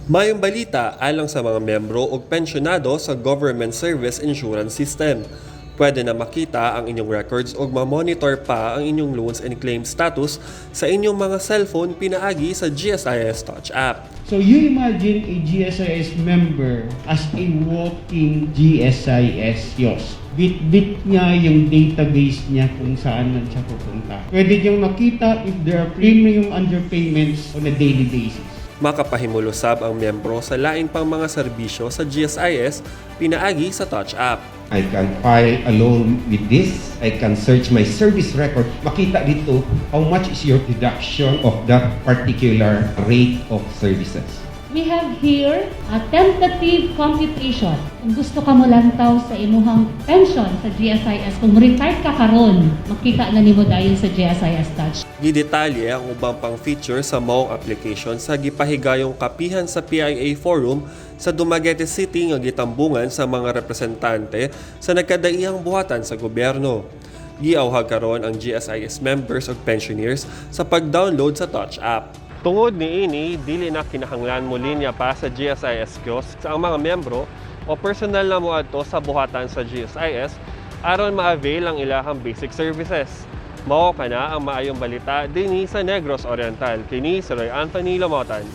Maayong balita alang sa mga miyembro ug pensyonado sa Government Service Insurance System. Pwede na makita ang inyong records ug ma-monitor pa ang inyong loans and claim status sa inyong mga cellphone pinaagi sa GSIS Touch app. So you imagine a GSIS member as a walking GSIS kiosk. Bit-bit niya yung database niya kung saan man siya pupunta. Pwede niyang makita if there are premium underpayments on a daily basis. Makapahimulos sab ang miyembro sa lain pang mga serbisyo sa GSIS pinaagi sa Touch app. I can file a loan with this. I can search my service record. Makita dito how much is your deduction of that particular rate of services. We have here a tentative computation. Kung gusto ka mo lantaw sa imuhang pension sa GSIS, kung retired ka karon, makita na nimo dayon sa GSIS Touch. Gidetalye ang ubang pang feature sa maong application sa gipahigayong kapihan sa PIA Forum sa Dumaguete City nga gitambungan sa mga representante sa nagkadaiyang buhatan sa gobyerno. Giawhag karon ang GSIS members ug pensioners sa pag-download sa Touch app. Tungod niini, dili na kinahanglan mo linya pa sa GSIS kiosk sa ang mga miyembro o personal na moadto sa buhatan sa GSIS aron ma-avail ang ilahang basic services. Mao kana ang maayong balita dinhi sa Negros Oriental. Kini si Roy Anthony Lamotan.